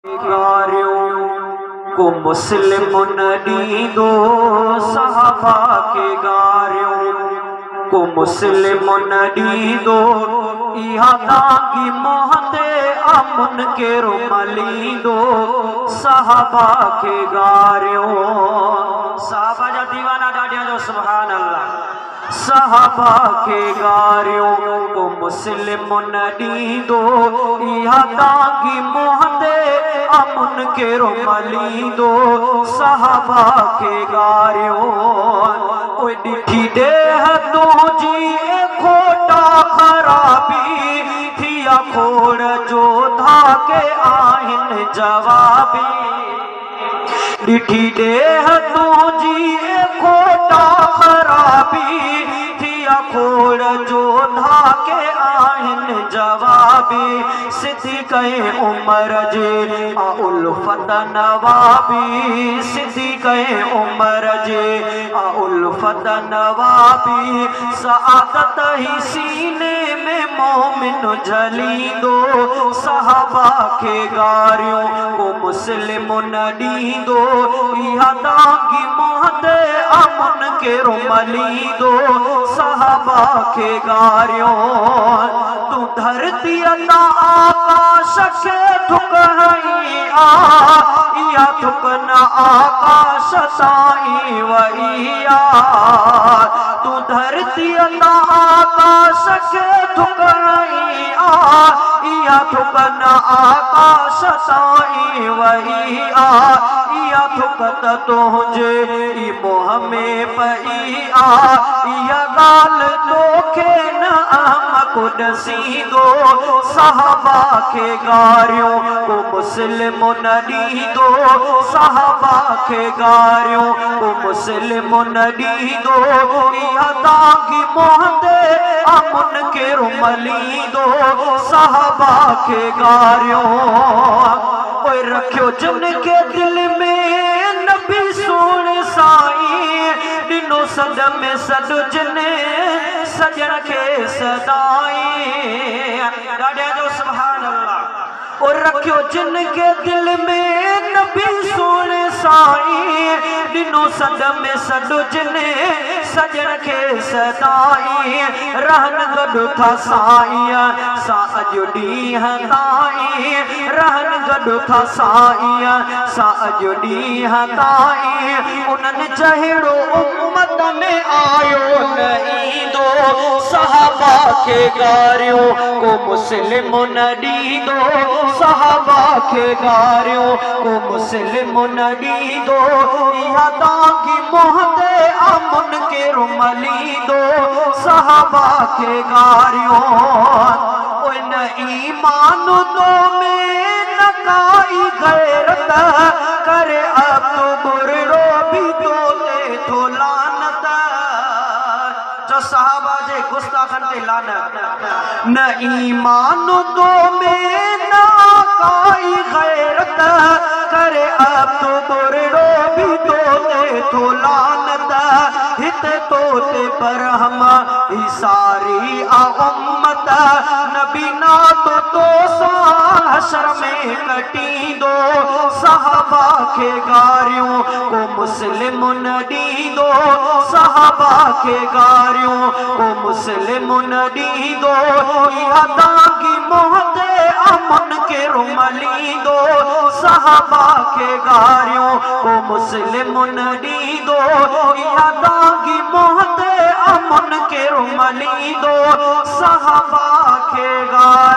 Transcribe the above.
गारियूं को मुस्लिम न ॾींदो, सहाबा खे गारियूं को मुस्लिम न ॾींदो। इहा दागी मुंहं ते अमुन केरु मलींदो, सहाबा खे गारियूं। सहाबा जा दीवाना ॾाढियां जो सुभान अल्लाह। सहाबा खे गारियूं को मुस्लिम न ॾींदो, इहा दागी मुंहं ते अमुन केरु मलींदो, सहाबा खे गारियूं। ओए ॾिठी देह तुंहिंजी खोटा ख़राबी थिया, खोड़ जो धाके आहिनि जवाबी। ॾिठी देह तुंहिंजी खोटा ख़राबी थिया, खोड़ जो धाके आहिनि जवाबी। सिधी कए उमर जे आ उल्फत नवाबी, सिधी कए उमर जे आ उल्फत नवाबी। सआदत ही सीने में मोमिन झलींदो, सहाबा खे गारियूं को मुस्लिम न ॾींदो। इहा दागी मुंहं ते अमुन केरु मलींदो, सहाबा खे गारियूं। तूं धरतीअ तां आकाश खे थुक हई आ, इहा थुक न आकाश ताईं वई आ। तूं धरतीअ तां आकाश खे थुक हई आ, इहा थुक न आकाश ताईं वई आ। इहा थुक त तुंहिंजे ई मुंहं में पई आ, इहा ॻाल्हि तोखे न अहमक ॾसींदो, सहाबा खे गारियूं को मुस्लिम न ॾींदो, सहाबा खे गारियूं को मुस्लिम न ॾींदो। इहा दागी मुंहं ते अमुन केरु मलींदो, सहाबा खे गारियूं। ओए रखियो जिन खे दिलि में नबी सुहिणे साईं, ॾिनो सॾ में सॾु जिन सॼण खे सदाई। ॾाढिया जो सुभान अल्लाह। और रखियो जिन खे दिलि में नबी सुहिणे साईं, ॾिनो सॾ में सॾु जिन सॼण खे सदाई। रहन गॾु था साईं सां अॼु ॾींहं ताईं, रहन गॾु था साईं सां अॼु ॾींहं ताईं। उन्हनि जहिड़ो उम्मत में आयो न ईंदो, सहाबा खे गारियूं को मुस्लिम न ॾींदो, सहाबा खे गारियूं को मुस्लिम न ॾींदो। इहा दागी मुंहं ते अमुन केरु मलींदो, सहाबा खे गारियूं। ओए न ईमान तो में न काई गैरत, करे अब तो बुरड़ो बि तो ते थो लानत। जो सहाबा जे गुस्ताखन ते लानत। न ईमान तो में न काई गैरत, करे अब तो बुरड़ो बि तो ते थो लानत। हिते तोते पर हम ही सारी आ उम्मत, नबी ना तो तो हशर में कटींदो, सहाबा खे गारियूं को मुस्लिम न ॾींदो, सहाबा खे गारियूं को मुस्लिम न ॾींदो। इहा दागी मुंहं ते अमुन केरु मलींदो, सहाबा खे गारियूं को मुस्लिम न ॾींदो। इहा दागी मुंहं ते अमुन केरु मलींदो, सहाबा खे गारियूं।